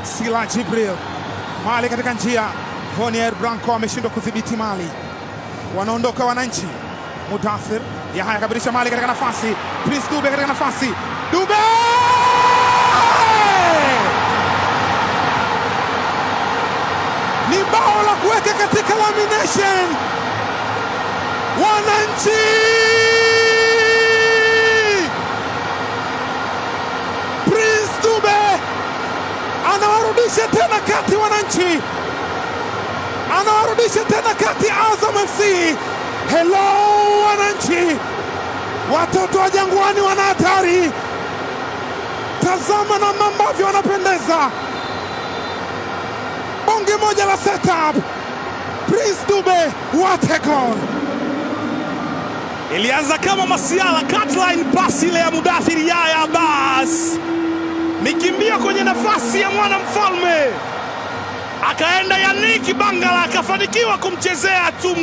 Sila Jibril, mali katika njia. Vonier Branco ameshindwa kudhibiti mali, wanaondoka wananchi. Mudathir Yahya kabirisha mali katika nafasi. Prince Dube katika nafasi. Dube! Ni bao la kuweka katika lamination. Wananchi! Prince Dube anawarudisha tena kati wananchi. Anawarudisha tena kati Azam FC. Hello wananchi. Watoto wa Jangwani wana hatari. Tazama namna ambavyo wanapendeza. Bonge moja la setup. Prince Dube, what a goal. Ilianza kama masiala, cutline pass ile ya Mudathir Yahya Abbas, mikimbio kwenye nafasi ya mwana mfalme, akaenda Yannick Bangala akafanikiwa kumchezea tu.